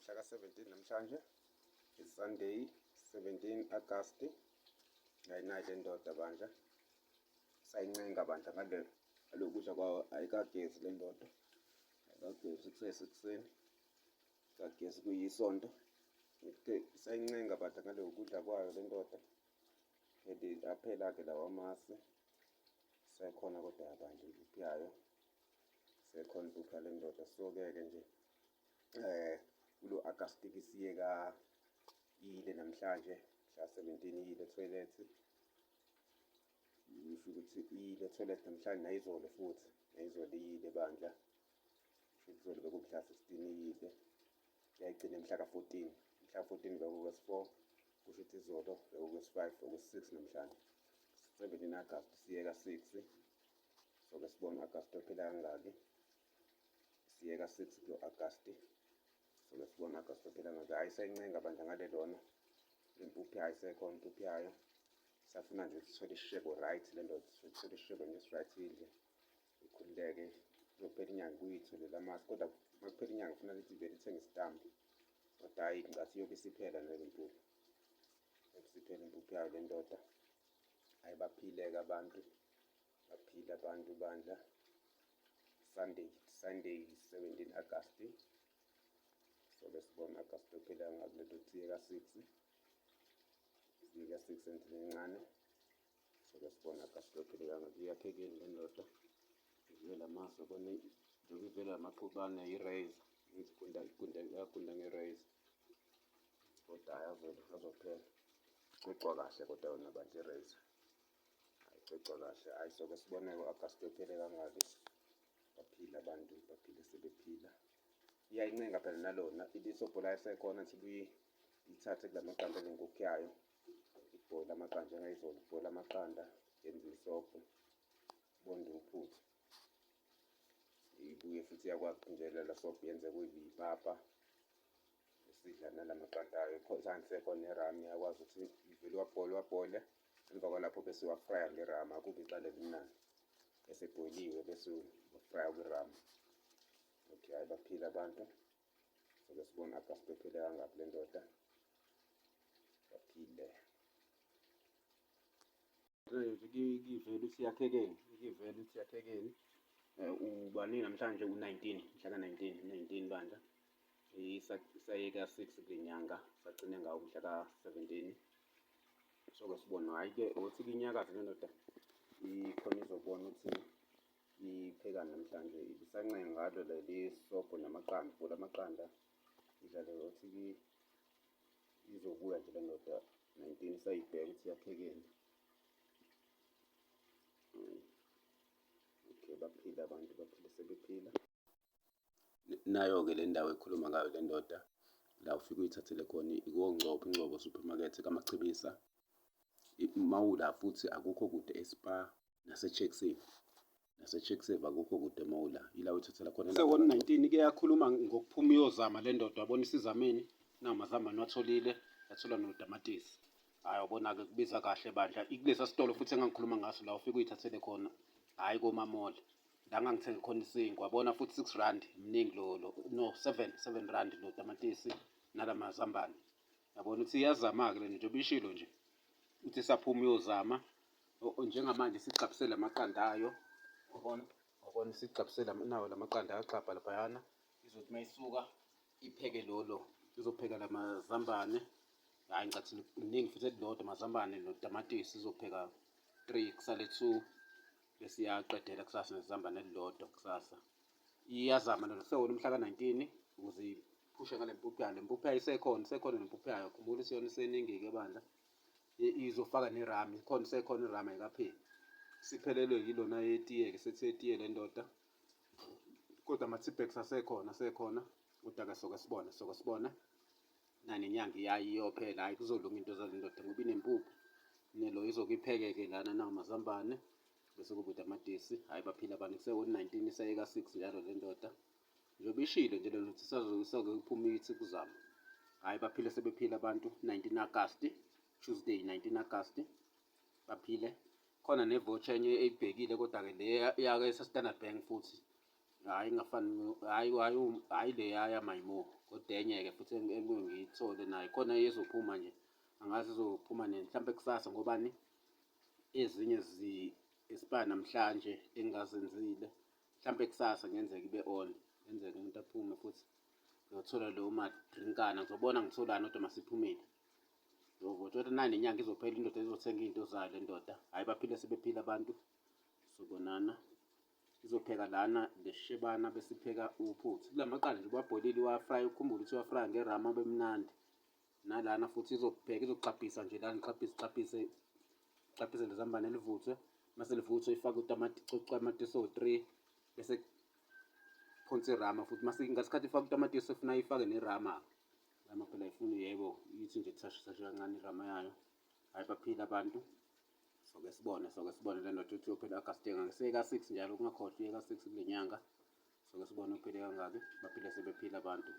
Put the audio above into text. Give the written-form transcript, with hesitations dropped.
Mhla ka-17 namhlanje, Sunday 17 August. Ayinayo le ndoda bandla, sayincenga bandla ngale ngalokudla kwawo. Ayikagezi le ndoda, ayikagezi, kusesekuseni, kagezi, kuyisonto. Sayincenga bandla ngale kudla kwayo le ndoda. Aphela-ke lawa amasi, sekhona kodwa bandla impuphu yayo, sekhona impuphu yale ndoda. So-ke-ke nje kulo August-ke siye ka iyile namhlanje mhla 17, iyile toilet. Ngisho ukuthi iyile toilet namhlanje, nayizolo futhi, nayizolo iyile bandla. Kusho ukuthi izolo bekumhla 16 iyile, yayigcina mhla ka-14. Mhla 14 bekukwesi-4, kusho ukuthi izolo bekukwesi-5, okwesi-6 namhlanje 17 August, siye ka-6. So-ke sibone August ophela kangaki. Siye ka-6 kulo August, so-ke sibone August ophela kangaki. Hhayi, sayincenga bandla ngale lona impuphu yayo, isekhona impuphu yayo. Safuna nje ukuthi sithole isishebo right le ndoda, sithole isishebo nje esi-right, idle ikhululeke. Kuzophela inyanga kuyitholela amasi, kodwa uma kuphela inyanga kufanele ukuthi ivele ithenge isitambu. Kodwa hhayi, ngicathi iyobe isiphela nale mpuphu, iyobe isiphela impuphu yayo le ndoda. Hhayi, baphile-ke abantu, baphile abantu bandla. Sunday, Sunday 17 August. Soke sibone August ophela ngakule nto. Siye ka-6, siye ka-6 endlini encane. Soke sibone August ophele kangaki. Iyakhekeni le ndoda, ivela amaso yabona, njengoba ivela amaqhubane i-razor, igunda igunda, iyagunda nge-razor. Kodwa hhayi, azophela, icocwa kahle kodwa yona bandla i-razor, ayicocwa kahle. Hhayi, soke sibone-ke u-August ophele kangaki. Baphile abantu, baphile sebephila. Iyayincenga phela nalona isobho la esekhona ukuthi ibuye ithathe kula maqanda enenkukhu yayo, ibhoyile amaqanda njengayizolo, ibhoyile amaqanda, yenze isobho, bonde uphuthu. Ibuye futhi iyakwazi ukuphindelela sobho, yenze kuyibe ipapa, esidla nala maqanda ayo. Sekhona neramu, iyakwazi ukuthi ivele uwabhoyile, uwabhoyile, emva kwalapho bese uwafraya ngeramu. Akubi icala elimnandi esebhoyiliwe bese uwafraya kwiramu. Okay, hhayi, baphile abantu. Soke sibone August ophile kangaki le ndoda. Baphile. Kivele ukuthi yakhekeni, ikivele ukuthi yakhekeni. Ubani namhlanje? U-19, mhla ka-19, 19 bandla. Isayeka 6 kule nyanga, sagcine ngawo mhla ka-17. Soke sibone, hhayi-ke ukuthi inyakaze le ndoda, ikhona izobona ukuthi iphekani namhlanje. Ibisancenga ngalo leli sobho namaqanda, ibhola amaqanda, idlale ukuthi izobuya nje le ndoda 19, isayibheka ukuthi yakhekeni. Okay, baphile abantu, baphile sebephila. Nayo-ke le ndawo ekhuluma ngayo le ndoda, la ufike uyithathele khona, ikoNgcobo, iNgcobo Supermarket kaMachibisa. Mawula futhi akukho kude eSpar nase-Checksave, nase-Checksave akukho kude mawula, ila uyithathela khona. Sekon-19 ike yakhuluma ngokuphuma iyozama le ndoda, wabona isizameni nawamazambane watholile, yathola notamatisi. Hhayi, wabona-ke kubiza kahle bandla. Ikulesa sitolo futhi engangikhuluma ngaso, la ufike uyithathele khona, hhayi koma-mall la ngangithenge khona isinkwa. Yabona futhi R6 mningi lo lo no 7 R lo tamatisi nalamazambane. Yabona ukuthi iyazama-ke lena, njengoba ishilo nje uthi isaphuma uyozama. Njengamanje sigxabhisele amaqanda ayo, wabona, wabona sigxabhisele nawo lamaqanda, ayagxabha laphayana. Izothi uma isuka ipheke lolo, izopheka lamazambane. Hhayi, ngicathi kuningi futhi, elilodwa amazambane notamatisi, izopheka three, kusale two, bese iyaqedela kusasa nezambane elilodwa kusasa. Iyazama lona sewona umhla ka-19 ukuze iphushe ngale mpuphu yayo. Le mpuphu yayo isekhona, isekhona nempuphu yayo. Khumbula ukuthi yona iseningi-ke bandla. Izofaka nerami, ikhona, isekhona irami, ayikapheli. Siphelelwe yilona yetiye-ke, sethi yetiye le ndoda. Kodwa ama-teabags asekhona, asekhona. Kodwa-ke soke sibone, soke sibone. Nanenyanga iyaye iyophela, hhayi kuzolunga into zale ndoda ngoba inempuphu. Nelo izoke ipheke-ke lana nawo amazambane bese kuba utamatisi. Hhayi, baphila abantu, kuse-19 isayeka 6 njalo le ndoda. Njengoba ishilo nje lena ukuthi isazoke iphume ithi kuzama. Hhayi, baphile sebephila abantu. 19 August, Tuesday 19 August, baphile. Khona ne-voucher enye eyibhekile kodwa-ke le yake Standard Bank futhi. Hhayi ingafani, hhayi hhayi hhayi leya yaMayimo, kodwa enye-ke futhi engibuye ngiyithole nayo khona ezophuma nje, angazi izophuma nini, mhlampe kusasa ngobani ezinye zi-expire namhlanje engingazenzile. Mhlampe kusasa kungenzeka ibe on, kungenzeka umuntu aphume futhi ngiyothola lowo madrinkana, ngizobona ngitholani kodwa masiphumile. Ngiyovota nayi nenyanga izophela indoda izothenga iy'nto zayo le ndoda. Hhayi baphile sebephila abantu, sobonana. Izopheka lana leshebana bese ipheka uphuthu. Kula maqanda nje uwabhoyilile uwafraye, ukhumbule ukuthi uwafraya ngerama abe mnandi. Nalana futhi izopheka izoxabhisa nje lana ixabhise ixabhise ixabhise lezambane livuthwe. Mase livuthwe ifake utamati utamatisi owu-three bese phonsa irama futhi mase ngasikhathi ifake utamatisi efuna ifake nerama. Rama phela ayifuni yebo ithi nje thashu thashu kancane irama yayo. Hhayi baphile abantu. Soke sibone, soke sibone le ndoda uthi uyophela August ngeseka-six njalo ungakhohlwa uyeka-six kule nyanga. Soke sibone uphile kangaki, baphile sebephila abantu.